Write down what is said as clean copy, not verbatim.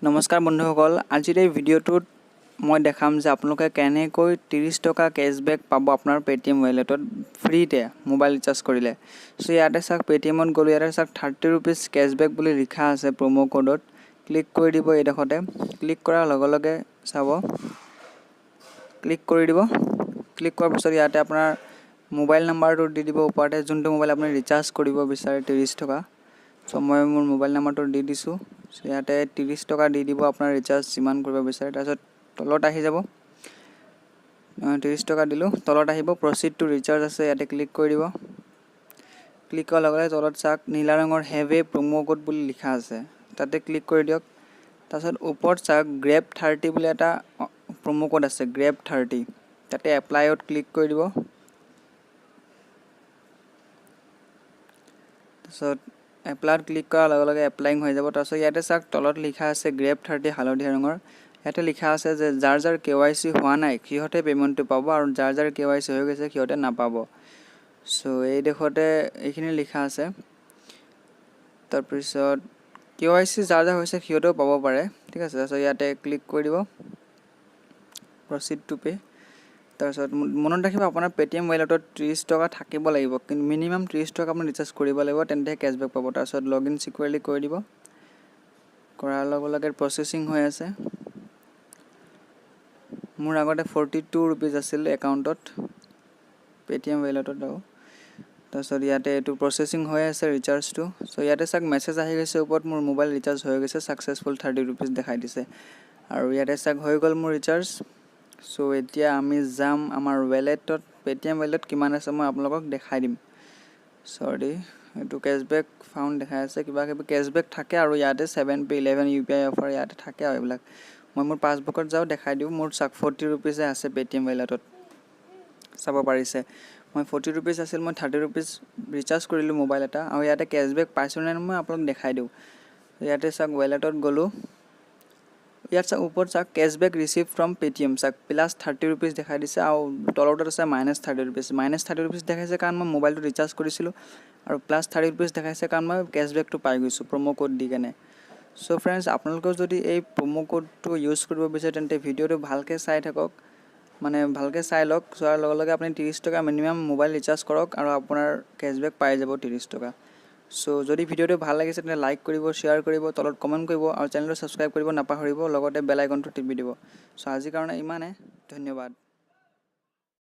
নমস্কাৰ বন্ধুসকল, আজিৰ এই ভিডিঅ'টোত মই দেখাম যে আপোনালোকে কেনেকৈ 30 টকা কেছবেক পাব আপোনাৰ পে'টিএম ৱালেটত ফ্ৰীতে মোবাইল ৰিচাৰ্জ কৰিলে। চ' ইয়াতে চাওক, পে'টিএমত গ'লোঁ। ইয়াতে চাওক, 30 ৰুপিজ কেছবেক বুলি লিখা আছে। প্ৰ'ম' ক'ডত ক্লিক কৰি দিব। এইডোখৰতে ক্লিক কৰাৰ লগে লগে চাব, ক্লিক কৰি দিব। ক্লিক কৰাৰ পিছত ইয়াতে আপোনাৰ মোবাইল নাম্বাৰটো দি দিব ওপৰতে, যোনটো মোবাইল আপুনি ৰিচাৰ্জ কৰিব বিচাৰে 30 টকা। চ' মই মোৰ মোবাইল নাম্বাৰটো দি দিছোঁ। চ' ইয়াতে 30 টকা দি দিব, আপোনাৰ ৰিচাৰ্জ যিমান কৰিব বিচাৰে। তাৰপিছত তলত আহি যাব। 30 টকা দিলোঁ। তলত আহিব, প্ৰচিড টু ৰিচাৰ্জ আছে, ইয়াতে ক্লিক কৰি দিব। ক্লিক কৰাৰ লগে লগে তলত চাওক, নীলা ৰঙৰ have a promo code বুলি লিখা আছে, তাতে ক্লিক কৰি দিয়ক। তাৰপিছত ওপৰত চাওক, গ্ৰেপ 30 বুলি এটা প্ৰ'ম' কোড আছে, গ্ৰেপ 30। তাতে এপ্লাইত ক্লিক কৰি দিব। তাৰপিছত এপ্লাইত ক্লিক কৰাৰ লগে লগে এপ্লাইং হৈ যাব। তাৰপিছত ইয়াতে চাওক, তলত লিখা আছে গ্ৰেপ 30 হালধীয়া ৰঙৰ। ইয়াতে লিখা আছে যে যাৰ যাৰ কেৱাইচি হোৱা নাই, সিহঁতে পে'মেণ্টটো পাব আৰু যাৰ যাৰ কেৱাইচি হৈ গৈছে, সিহঁতে নাপাব। চ' এইডোখৰতে এইখিনি লিখা আছে। তাৰপিছত কেৱাইচি যাৰ যাৰ হৈছে, সিহঁতেও পাব পাৰে, ঠিক আছে। তাৰপিছত ইয়াতে ক্লিক কৰি দিব প্ৰচিড টু পে'। তাৰপিছত মনত ৰাখিব, আপোনাৰ পে'টিএম ৱালেটত 30 টকা থাকিব লাগিব। কিন্তু মিনিমাম 30 টকা আপুনি ৰিচাৰ্জ কৰিব লাগিব, তেন্তেহে কেছবেক পাব। তাৰপিছত লগ ইন ছিকিউৰলি কৰি দিব। কৰাৰ লগে লগে প্ৰচেছিং হৈ আছে। মোৰ আগতে 42 ৰুপিজ আছিল একাউণ্টত, পে'টিএম ৱালেটত আৰু। তাৰপিছত ইয়াতে এইটো প্ৰচেছিং হৈ আছে ৰিচাৰ্জটো। চ' ইয়াতে চাওক, মেছেজ আহি গৈছে ওপৰত, মোৰ মোবাইল ৰিচাৰ্জ হৈ গৈছে ছাকচেছফুল, 30 ৰুপিজ দেখাই দিছে। আৰু ইয়াতে চাওক, হৈ গ'ল মোৰ ৰিচাৰ্জ। চ' এতিয়া আমি যাম আমাৰ ৱেলেটত। পে'টিএম ৱালেট কিমান আছে, মই আপোনালোকক দেখাই দিম। চৰি, এইটো কেছবেক ফাউণ্ড দেখাই আছে, কিবা কিবি কেছবেক থাকে। আৰু ইয়াতে 7 pay 11 UPI offer ইয়াতে থাকে। আৰু এইবিলাক মই মোৰ পাছবুকত যাওঁ, দেখাই দিওঁ। মোৰ চাওক, 40 ৰুপিজে আছে পে'টিএম ৱালেটত, চাব পাৰিছে। মই 40 ৰুপিজ আছিল, মই 30 ৰুপিজ ৰিচাৰ্জ কৰিলোঁ মোবাইল এটা। আৰু ইয়াতে কেছবেক পাইছোঁ নাই মই আপোনাক দেখাই দিওঁ। ইয়াতে চাওক, ৱালেটত গ'লোঁ। ইয়াত চাওক, ওপৰত চাওক, কেছবেক ৰিচিভ ফ্ৰম পে'টিএম। চাওক, প্লাছ 30 ৰুপিজ দেখাই দিছে আৰু তলটোত আছে মাইনাছ 30 ৰুপিজ। মাইনাছ 30 ৰুপিজ দেখাইছে কাৰণ মই মোবাইলটো ৰিচাৰ্জ কৰিছিলোঁ আৰু প্লাছ 30 ৰুপিজ দেখাইছে কাৰণ মই কেছবেকটো পাই গৈছোঁ প্ৰ'ম' কোড দি কেনে। চ' ফ্ৰেণ্ডছ, আপোনালোকেও যদি এই প্ৰ'ম' কোডটো ইউজ কৰিব বিচাৰে, তেন্তে ভিডিঅ'টো ভালকৈ চাই থাকক, মানে ভালকৈ চাই লওক। চোৱাৰ লগে লগে আপুনি 30 টকা মিনিমাম মোবাইল ৰিচাৰ্জ কৰক আৰু আপোনাৰ কেছবেক পাই যাব 30 টকা। চ' যদি ভিডিঅ'টো ভাল লাগিছে, তেন্তে লাইক কৰিব, শ্বেয়াৰ কৰিব, তলত কমেণ্ট কৰিব আৰু চেনেলটো ছাবস্ক্ৰাইব কৰিব নাপাহৰিব। লগতে বেল আইকনটো টিপি দিব। চ' আজিৰ কাৰণে ইমানে, ধন্যবাদ।